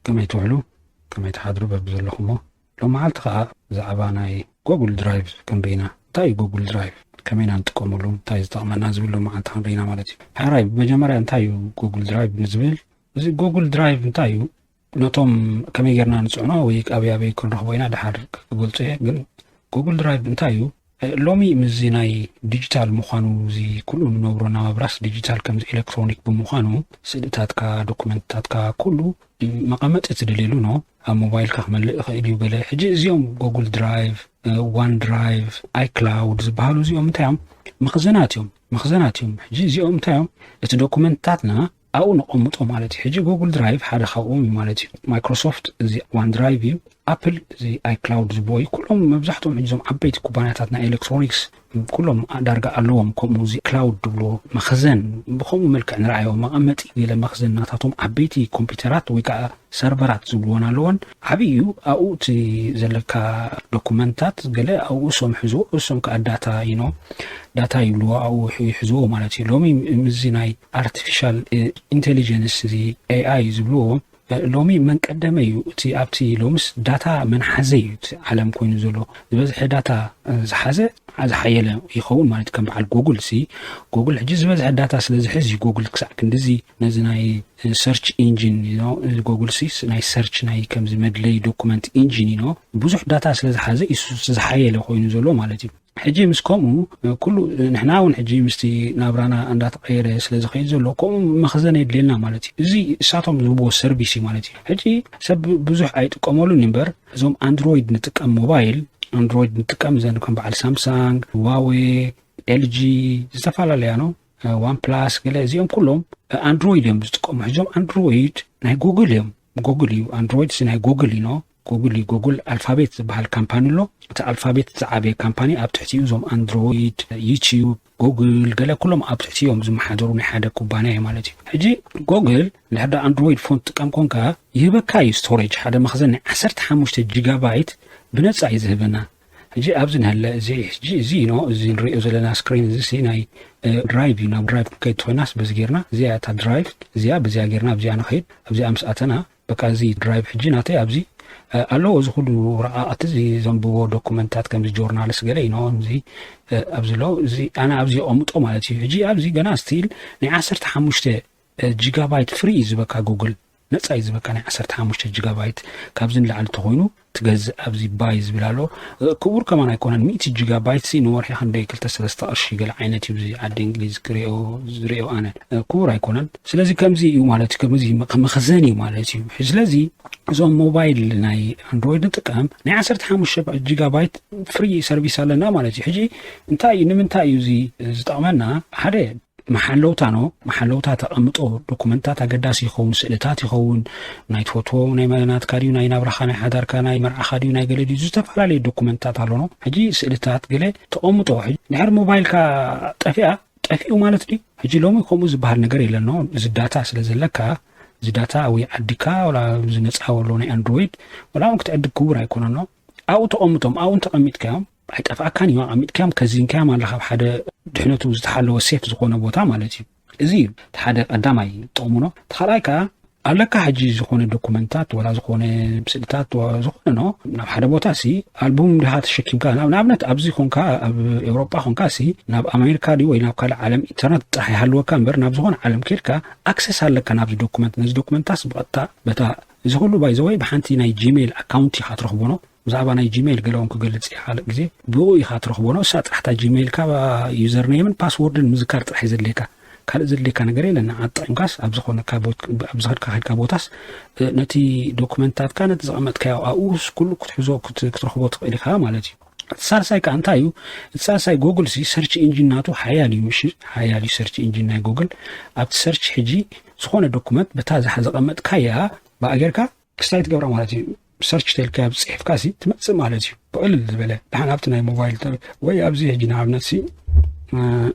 ከመይ ትውዕሉ? ከመይ ትሓድሩ? በብዘለኹሞ ሎም መዓልቲ ከዓ ብዛዕባ ናይ ጎጉል ድራይቭ ክንርኢና። እንታይ እዩ ጎጉል ድራይቭ? ከመይና ንጥቀመሉ? እንታይ ዝጠቕመና ዝብል ሎም መዓልቲ ክንርኢና ማለት እዩ። ሕራይ ብመጀመርያ እንታይ እዩ ጎጉል ድራይቭ ንዝብል? እዚ ጎጉል ድራይቭ እንታይ እዩ? ነቶም ከመይ ጌርና ንፅዕኖ ወይ ኣበይ ኣበይ ክንረኽቦ ኢና ድሓር ክገልፁ እየ። ግን ጎጉል ድራይቭ እንታይ እዩ? ሎሚ ምስዚ ናይ ዲጂታል ምዃኑ፣ እዚ ኩሉ ንነብሮ ናብራስ ዲጂታል ከምዚ ኤሌክትሮኒክ ብምዃኑ፣ ስእልታትካ፣ ዶኩመንትታትካ ኩሉ መቐመጢ ትደልየሉ ኖ ኣብ ሞባይልካ ክመልእ ይኽእል እዩ። ገለ ሕጂ እዚኦም ጎጉል ድራይቭ፣ ዋን ድራይቭ፣ ኣይክላውድ ዝበሃሉ እዚኦም እንታይ እዮም? መኽዘናት እዮም። መኽዘናት እዮም። ሕጂ እዚኦም እንታይ እዮም? እቲ ዶኩመንትታትና ኣብኡ ነቐምጦ ማለት እዩ። ሕጂ ጎጉል ድራይቭ ሓደ ካብኦም እዩ ማለት እዩ። ማይክሮሶፍት እዚ ዋን ድራይቭ እዩ። ኣፕል እዚ ኣይክላውድ ዝበዎ እዩ። ኩሎም መብዛሕትኦም ሕጂ እዞም ዓበይቲ ኩባንያታት ናይ ኤሌክትሮኒክስ ኩሎም ዳርጋ ኣለዎም። ከምኡ እዚ ክላውድ ዝብልዎ መኽዘን ብኸምኡ መልክዕ ንረኣዮ። መቐመጢ ገለ መኽዘን ናታቶም ዓበይቲ ኮምፒውተራት ወይ ከዓ ሰርቨራት ዝብልዎን ኣለዎን። ዓብዪ እዩ። ኣብኡ እቲ ዘለካ ዶኩመንታት ገለ ኣብኡ እሶም ሕዝዎ፣ እሶም ከዓ ዳታ ይኖ ዳታ ይብልዎ ኣብኡ ይሕ- ይሕዝዎ ማለት እዩ። ሎሚ ምስዚ ናይ ኣርቲፊሻል ኢንቴሊጀንስ እዚ ኤኣይ ዝብልዎ ሎሚ መን ቀደመ እዩ? እቲ ኣብቲ ሎምስ ዳታ መን ሓዘ እዩ እቲ ዓለም ኮይኑ ዘሎ። ዝበዝሐ ዳታ ዝሓዘ ዝሓየለ ይኸውን ማለት ከም በዓል ጎጉል ሲ ጎጉል ሕጂ ዝበዝሐ ዳታ ስለ ዝሕዝ እዩ። ጎጉል ክሳዕ ክንድዚ ነዚ ናይ ሰርች ኢንጂን ጎጉል ሲ ናይ ሰርች ናይ ከምዚ መድለይ ዶኩመንት ኢንጂን ኢኖ ብዙሕ ዳታ ስለ ዝሓዘ እዩ ዝሓየለ ኮይኑ ዘሎ ማለት እዩ። ሕጂ ምስ ከምኡ ኩሉ ንሕና እውን ሕጂ ምስቲ ናብራና እንዳተቐየረ ስለ ዝኸይድ ዘሎ ከምኡ መኽዘን የድልየና ማለት እዩ። እዚ እሳቶም ዝህብዎ ሰርቪስ እዩ ማለት እዩ። ሕጂ ሰብ ብዙሕ ኣይጥቀመሉን እምበር እዞም ኣንድሮይድ ንጥቀም ሞባይል ኣንድሮይድ ንጥቀም ዘን ከም በዓል ሳምሳንግ፣ ዋዌ፣ ኤልጂ ዝተፈላለያ ነው ዋን ፕላስ ገለ እዚኦም ኩሎም ኣንድሮይድ እዮም ዝጥቀሙ። ሕዞም ኣንድሮይድ ናይ ጎግል እዮም። ጎግል እዩ ኣንድሮይድ ሲ ናይ ጎግል እዩ ኖ ጎግል እዩ። ጎግል ኣልፋቤት ዝበሃል ካምፓኒ ኣሎ። እቲ ኣልፋቤት ዝዓበየ ካምፓኒ ኣብ ትሕቲኡ እዞም ኣንድሮይድ፣ ዩቲዩብ፣ ጎግል ገለ ኩሎም ኣብ ትሕቲ እዮም ዝመሓደሩ ናይ ሓደ ኩባንያ እዩ ማለት እዩ። ሕጂ ጎግል እንድሕር ዳ ኣንድሮይድ ፎን ትጥቀም ኮንካ ይህበካ እዩ ስቶሬጅ ሓደ መኽዘን ናይ ዓሰርተ ሓሙሽተ ጂጋባይት ብነፃ እዩ ዝህበና። ሕጂ ኣብዚ ንህለ እዚ ሕጂ እዚ ኖ እዚ ንሪኦ ዘለና ስክሪን እዚ ሲ ናይ ድራይቭ እዩ። ናብ ድራይቭ ክንከይድ ትኾይናስ በዚ ጌርና እዚኣ እታ ድራይቭ እዚኣ በዚኣ ጌርና ኣብዚኣ ንኸይድ ኣብዚኣ ምስ ኣተና በቃ እዚ ድራይቭ ሕጂ ናተይ ኣብዚ ኣለዎ። እዚ ኩሉ ረቃቅቲ እዚ ዘንብቦ ዶኩመንታት ከምዚ ጆርናልስ ገለ ኢኖ እዚ ኣብዚ ኣለዎ። እዚ ኣነ ኣብዚ የቐምጦ ማለት እዩ። ሕጂ ኣብዚ ገና ስቲል ናይ ዓሰርተ ሓሙሽተ ጂጋባይት ፍሪ እዩ ዝበካ ጉግል ነፃ እዩ ዝበካ ናይ ዓሰርተ ሓሙሽተ ጂጋባይት ካብዚ ንላዕሊ ተኮይኑ ትገዝእ ኣብዚ ባይ ዝብል ኣሎ። ክቡር ከማን ኣይኮነን ሚእቲ ጂጋባይት ሲ ንወርሒ ክንደይ ክልተ ሰለስተ ቅርሺ ገለ ዓይነት እዩ ኣብዚ ዓዲ እንግሊዝ ክሪኦ ዝሪኦ ኣነ ክቡር ኣይኮነን። ስለዚ ከምዚ እዩ ማለት እዩ። ከምዚ መኸዘን እዩ ማለት እዩ። ስለዚ እዞም ሞባይል ናይ ኣንድሮይድ ንጥቀም ናይ ዓሰርተ ሓሙሽተ ጂጋባይት ፍሪ ሰርቪስ ኣለና ማለት እዩ። ሕጂ እንታይ እዩ ንምንታይ እዩ እዚ ዝጠቕመና? ሓደ መሓለውታ ኖ መሓለውታ ተቐምጦ ዶኩመንታት ኣገዳሲ ይኸውን፣ ስእልታት ይኸውን፣ ናይ ትፈትዎ ናይ መ- ናትካ ድዩ ናይ ናብራኻ ናይ ሓዳርካ ናይ መርዓኻ ድዩ ናይ ገለ ድዩ ዝተፈላለዩ ዶኩመንታት ኣሎ ኖ። ሕጂ ስእልታት ገለ ተቐምጦ ሕጂ ድሕር ሞባይልካ ጠፊኣ ጠፊኡ ማለት ድዩ? ሕጂ ሎሚ ከምኡ ዝበሃል ነገር የለን ኖ። እዚ ዳታ ስለ ዘለካ እዚ ዳታ ወይ ዓዲካ ወላ እዚ ነፃ ወሎ ናይ ኣንድሮይድ ወላ እውን ክትዕድግ ክቡር ኣይኮነን ኖ። ኣብኡ ተቐምጦም ኣብኡ እንተቐሚጥካዮም ኣይጠፍኣካን እዩ። ኣቐሚጥካዮም ከዚንካዮም ኣለኻ ኣብ ሓደ ድሕነቱ ዝተሓለወ ሴፍ ዝኾነ ቦታ ማለት እዩ። እዚ እዩ እቲ ሓደ ቀዳማይ ጥቕሙ ኖ። እቲ ካልኣይ ከዓ ኣለካ ሕጂ ዝኾነ ዶኩመንታት ወላ ዝኾነ ምስልታት ወ- ዝኾነ ኖ ናብ ሓደ ቦታ ሲ ኣልቡም ድኻ ተሸኪምካ ናብ ንኣብነት ኣብዚ ኮንካ ኣብ ኤውሮጳ ኮንካ ሲ ናብ ኣሜሪካ ድዩ ወይ ናብ ካልእ ዓለም ኢንተርነት ጥራሕ ይሃልወካ እምበር ናብ ዝኾነ ዓለም ከድካ ኣክሰስ ኣለካ ናብዚ ዶኩመንት ነዚ ዶኩመንታስ ብቐጥታ በታ እዚ ኩሉ ባይዘወይ ብሓንቲ ናይ ጂሜይል ኣካውንት ኢኻ ትረኽቦ ኖ። ብዛዕባ ናይ ጂሜይል ገለውን ክገልጽ እየ ካልእ ግዜ ብኡ ኢኻ ትረኽቦ ኖ። እሳ ጥራሕታ ጂሜይልካ ዩዘርኔምን ፓስወርድን ምዝካር ጥራሕ እዩ ዘድልየካ። ካልእ ዘድልየካ ነገር የለን። ንዓ ተጠቒምካስ ኣብ ዝኾነካ ቦት- ኣብ ዝኸድካ ከድካ ቦታስ እ፣ ነቲ ዶኩመንታትካ ነቲ ዘቐመጥካዮ ኣብኡ ኩሉ ክትሕዞ ክት- ክትረኽቦ ትኽእል ኢኻ ማለት እዩ። እቲ ሳልሳይ ከዓ እንታይ እዩ? እቲ ሳልሳይ ጎግል ሲ ሰርች ኢንጂን ናቱ ሓያል እዩ። ምሽ ሓያል እዩ ሰርች ኢንጂን ናይ ጎግል። ኣብቲ ሰርች ሕጂ ዝኾነ ዶኩመንት በታ ዝሓ- ዘቐመጥካያ ብኣ ጌርካ ክስታይ ትገብራ ማለት እዩ። ሰርች ተልካ ጽሒፍካ ሲ ትመጽእ ማለት እዩ። ብቕልል ዝበለ ድሓን ኣብቲ ናይ ሞባይል ተ- ወይ ኣብዚ ሕጂ ንኣብነት ሲ እ፣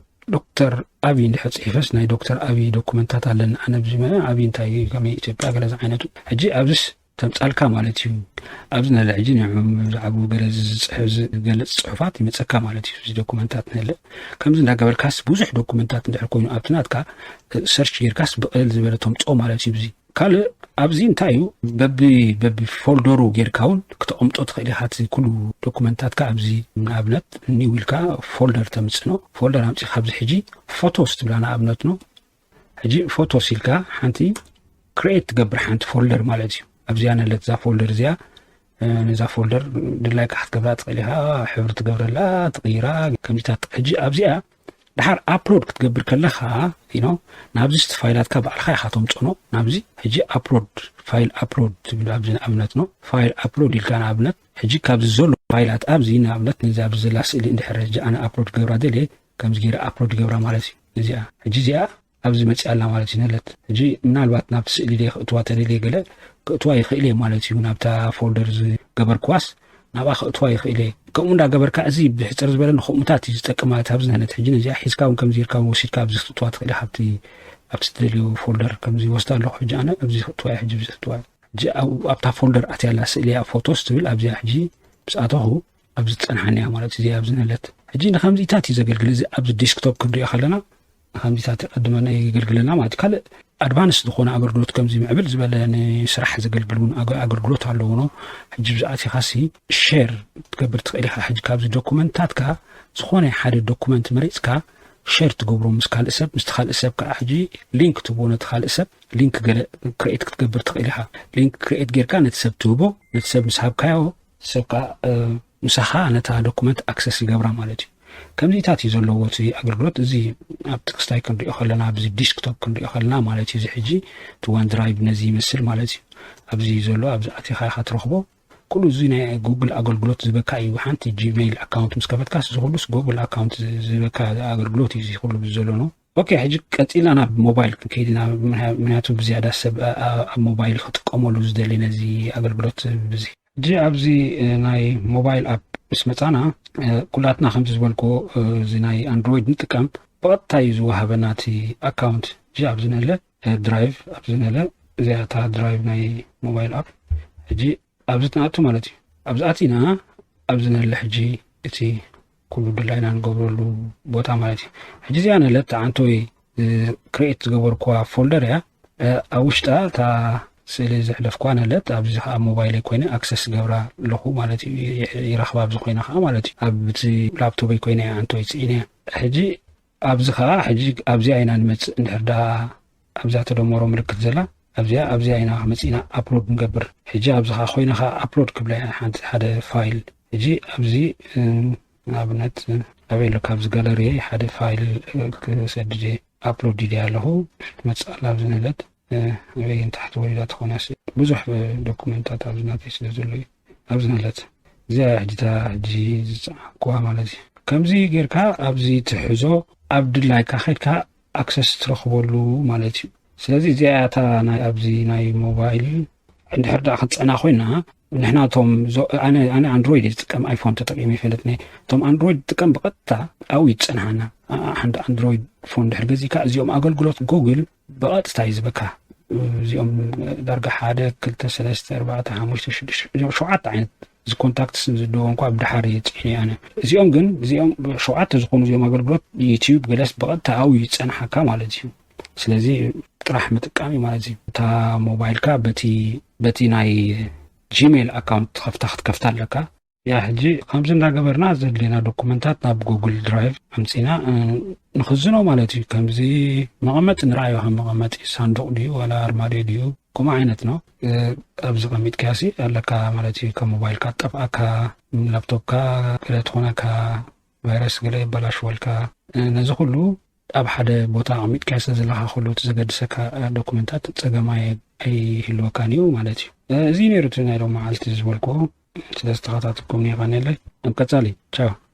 ዶክተር ኣብይ እንድሕር ጽሒፈስ ናይ ዶክተር ኣብይ ዶኩመንታት ኣለኒ ኣነ ብዚ መ ኣብይ እንታይ እዩ ከመይ ኢትዮጵያ ገለ ዝዓይነቱ ሕጂ ኣብዚስ ተምጻልካ ማለት እዩ። ኣብዚ ነለ ሕጂ ንዕም ብዛዕባኡ ገለ ዝጽሕፍ ዝገልጽ ጽሑፋት ይመጸካ ማለት እዩ። እዚ ዶኩመንታት ነለ ከምዚ እንዳገበርካስ ብዙሕ ዶኩመንታት እንድሕር ኮይኑ ኣብቲ ናትካ ሰርች ጌርካስ ብቕልል ዝበለ ተምጽኦ ማለት እዩ። ብዚ ካልእ ኣብዚ እንታይ እዩ፣ በቢ በቢ ፎልደሩ ጌርካ እውን ክተቐምጦ ትኽእል ኢኻ። እቲ ኩሉ ዶኩመንታትካ ኣብዚ ንኣብነት ኒው ኢልካ ፎልደር ተምጽኖ፣ ፎልደር ኣምጺኻ ኣብዚ ሕጂ ፎቶስ ትብላ ንኣብነት ነው። ሕጂ ፎቶስ ኢልካ ሓንቲ ክሪኤት ትገብር ሓንቲ ፎልደር ማለት እዩ። ኣብዚኣ ነለት እዛ ፎልደር እዚኣ ነዛ ፎልደር ድላይካ ክትገብራ ትኽእል ኢኻ። ሕብሪ ትገብረላ፣ ትቕይራ፣ ከምዚታት። ሕጂ ኣብዚኣ ድሓር ኣፕሎድ ክትገብር ከለኻ ዩ ናብዚ ስቲ ፋይላትካ ባዕልኻ ኢኻ ተምፅኖ። ናብዚ ሕጂ ኣፕሎድ፣ ፋይል ኣፕሎድ ትብል ኣብዚ ንኣብነት ነው። ፋይል ኣፕሎድ ኢልካ ንኣብነት ሕጂ ካብዚ ዘሎ ፋይላት ኣብዚ ንኣብነት ነዚ ኣብዚ ዘላ ስእሊ እንድሕር ሕጂ ኣነ ኣፕሎድ ክገብራ ደልየ ከምዚ ገይረ ኣፕሎድ ይገብራ ማለት እዩ። እዚኣ ሕጂ እዚኣ ኣብዚ መፅኣ ኣላ ማለት እዩ። ነለት ሕጂ ምናልባት ናብቲ ስእሊ ደ ክእትዋ ተደልየ ገለ ክእትዋ ይኽእል እየ ማለት እዩ። ናብታ ፎልደር ዝገበርክዋስ ናብኣ ክእትዋ ይኽእል እየ። ከምኡ እንዳገበርካ እዚ ብሕፅር ዝበለ ንከምኡታት እዩ ዝጠቅም ማለት ኣብዚ ነለት ሕጂ ነዚኣ ሒዝካ እውን ከምዚ ጌርካ እውን ወሲድካ ኣብዚ ክትእትዋ ትኽእል ኢኻ። ኣብቲ ኣብቲ ትደልዮ ፎልደር ከምዚ ወስዳ ኣለኹ ሕጂ ኣነ ኣብዚ ክእትዋ እየ ሕጂ ኣብዚ ክእትዋ እየ። ሕጂ ኣብታ ፎልደር ኣትያ ኣላ ስእሊ እያ ፎቶስ ትብል ኣብዚኣ ሕጂ ምስ ኣተኹ ኣብዚ ትፀንሓኒ እያ ማለት እዩ። ኣብዚ ነለት ሕጂ ንከምዚታት እዩ ዘገልግል። እዚ ኣብዚ ዴስክቶፕ ክንሪኦ ከለና ንከምዚታት ይቐድመና የገልግለና ማለት እዩ። ካልእ ኣድቫንስ ዝኾነ ኣገልግሎት ከምዚ ምዕብል ዝበለ ንስራሕ ዘገልግል እውን ኣገ- ኣገልግሎት ኣለዎ ነው። ሕጂ ብዛዕቲኻሲ ሼር ትገብር ትኽእል ኢኻ። ሕጂ ካብዚ ዶኩመንትታትካ ዝኾነ ሓደ ዶኩመንት መሪፅካ ሼር ትገብሮ ምስ ካልእ ሰብ፣ ምስቲ ካልእ ሰብ ከዓ ሕጂ ሊንክ ትብዎ ነቲ ካልእ ሰብ ሊንክ ገለ ክሬኤት ክትገብር ትኽእል ኢኻ። ሊንክ ክሬኤት ጌርካ ነቲ ሰብ ትህቦ፣ ነቲ ሰብ ምስ ሃብካዮ ሰብ ከዓ ምሳኻ ነታ ዶኩመንት ኣክሰስ ይገብራ ማለት እዩ። ከምዚታት እዩ ዘለዎ እቲ ኣገልግሎት። እዚ ኣብ ክስታይ ክንሪኦ ከለና ኣብዚ ዲስክቶፕ ክንሪኦ ከለና ማለት እዩ። እዚ ሕጂ እቲ ዋን ድራይቭ ነዚ ይመስል ማለት እዩ። ኣብዚ ዘሎ ኣብዚ ኣቲኻ ኢኻ ትረኽቦ። ኩሉ እዚ ናይ ጉግል ኣገልግሎት ዝበካ እዩ። ሓንቲ ጂሜይል ኣካውንት ምስ ከፈትካስ እዚ ኩሉስ ጉግል ኣካውንት ዝበካ ኣገልግሎት እዩ እዚ ኩሉ ዘሎ ነው። ኦኬ፣ ሕጂ ቀፂልና ናብ ሞባይል ክንከይድ ኢና። ምክንያቱ ብዝያዳ ሰብ ኣብ ሞባይል ክጥቀመሉ ዝደሊ ነዚ ኣገልግሎት ብዚ ሕጂ ኣብዚ ናይ ሞባይል ኣፕ ምስ መፃና ኩላትና ከምዚ ዝበልኩ እዚ ናይ ኣንድሮይድ ንጥቀም ብቐጥታ እዩ ዝወሃበና እቲ ኣካውንት። ሕጂ ኣብዚ ነለ ድራይቭ ኣብዚ ነለ እዚኣታ ድራይቭ ናይ ሞባይል ኣፕ ሕጂ ኣብዚ ትንኣቱ ማለት እዩ። ኣብዚ ኣቲና ኣብዚ ነለ ሕጂ እቲ ኩሉ ድላይና ንገብረሉ ቦታ ማለት እዩ። ሕጂ እዚኣ ነለት ዓንቶይ ክሬኤት ዝገበርኩዋ ፎልደር እያ። ኣብ ውሽጣ እታ ስእሊ ዘሕለፍኳ ነለት ኣብዚ ከዓ ሞባይለይ ኮይነ ኣክሰስ ገብራ ኣለኹ ማለት እዩ። ይረኽባ ኣብዚ ኮይነ ከዓ ማለት እዩ። ኣብ እቲ ላፕቶፕይ ኮይነ እያ ዓንቶይ ፅዒነ እያ። ሕጂ ኣብዚ ከዓ ሕጂ ኣብዚኣ ኢና ንመፅእ። እንድሕር ዳ ኣብዛ ተደመሮ ምልክት ዘላ ኣብዚኣ ኣብዚኣ ኢና መፂእና ኣፕሎድ ንገብር። ሕጂ ኣብዚ ከዓ ኮይነ ከዓ ኣፕሎድ ክብላ እያ ሓንቲ ሓደ ፋይል። ሕጂ ኣብዚ ንኣብነት ኣበይ ኣሎ ካብዚ ጋለሪየይ ሓደ ፋይል ክሰድድ እየ። ኣፕሎድ ኢለ ኣለኹ። ትመፅእ ኣላ ኣብዚ ነለት ኣበይ ንታሕቲ ወሪዳ ትኾነ ብዙሕ ዶኩመንታት ኣብዚ ናተይ ስለ ዘሎ እዩ። ኣብዚ ነለት እዚኣ ሕጂ እታ ሕጂ ዝፀዓንኩዋ ማለት እዩ። ከምዚ ጌርካ ኣብዚ ትሕዞ ኣብ ድላይካ ከድካ ኣክሰስ ትረኽበሉ ማለት እዩ። ስለዚ እዚኣ እታ ናይ ኣብዚ ናይ ሞባይል እንድሕር ደኣ ክትፀና ኮይና ንሕና ቶም ዞ- ኣነ ኣነ ኣንድሮይድ እየ ዝጥቀም ኣይፎን ተጠቂመ ይፈልጥ ነ እቶም ኣንድሮይድ ዝጥቀም ብቐጥታ ኣብኡ ይፀንሓና። ሓንቲ ኣንድሮይድ ፎን ድሕር ገዚእካ እዚኦም ኣገልግሎት ጉግል ብቐጥታ እዩ ዝበካ። እዚኦም ዳርጋ ሓደ ክልተ ሰለስተ ኣርባዕተ ሓሙሽተ ሽዱሽተ እዚኦም ሸውዓተ ዓይነት እዚ ኮንታክትስ ዝድዎ እንኳ ብድሓር እየ ፅዒነ ኣነ። እዚኦም ግን እዚኦም ሸውዓተ ዝኾኑ እዚኦም ኣገልግሎት ዩቲዩብ ገለስ ብቐጥታ ኣብኡ ይፀንሓካ ማለት እዩ። ስለዚ ጥራሕ ምጥቃም እዩ ማለት እዩ። እታ ሞባይልካ በቲ በቲ ናይ ጂሜል ኣካውንት ትኸፍታ ክትከፍታ ኣለካ። ያ ሕጂ ከምዚ እንዳገበርና ዘድልየና ዶኩመንታት ናብ ጉግል ድራይቭ ኣምፂና ንኽዝኖ ማለት እዩ። ከምዚ መቐመጢ ንረኣዮ ከም መቐመጢ ሳንዱቕ ድዩ ዋላ ኣርማድዮ ድዩ ከምኡ ዓይነት ነው። ኣብዚ ቀሚጥካሲ ኣለካ ማለት እዩ። ከም ሞባይልካ ጠፍኣካ ላፕቶፕካ ገለ ትኾነካ ቫይረስ ገለ የበላሽወልካ ነዚ ኩሉ ኣብ ሓደ ቦታ ኣቐሚጥካዮ ስለ ዘለኻ ኩሉ እቲ ዘገድሰካ ዶኩመንታት ጸገም ኣይህልወካን እዩ ማለት እዩ። እዚ ነይሩ እቲ ናይ ሎም መዓልቲ ዝበልክዎ። ስለ ዝተኸታተልኩም የቐንየለይ። ኣብ ቀጻሊ ቻው።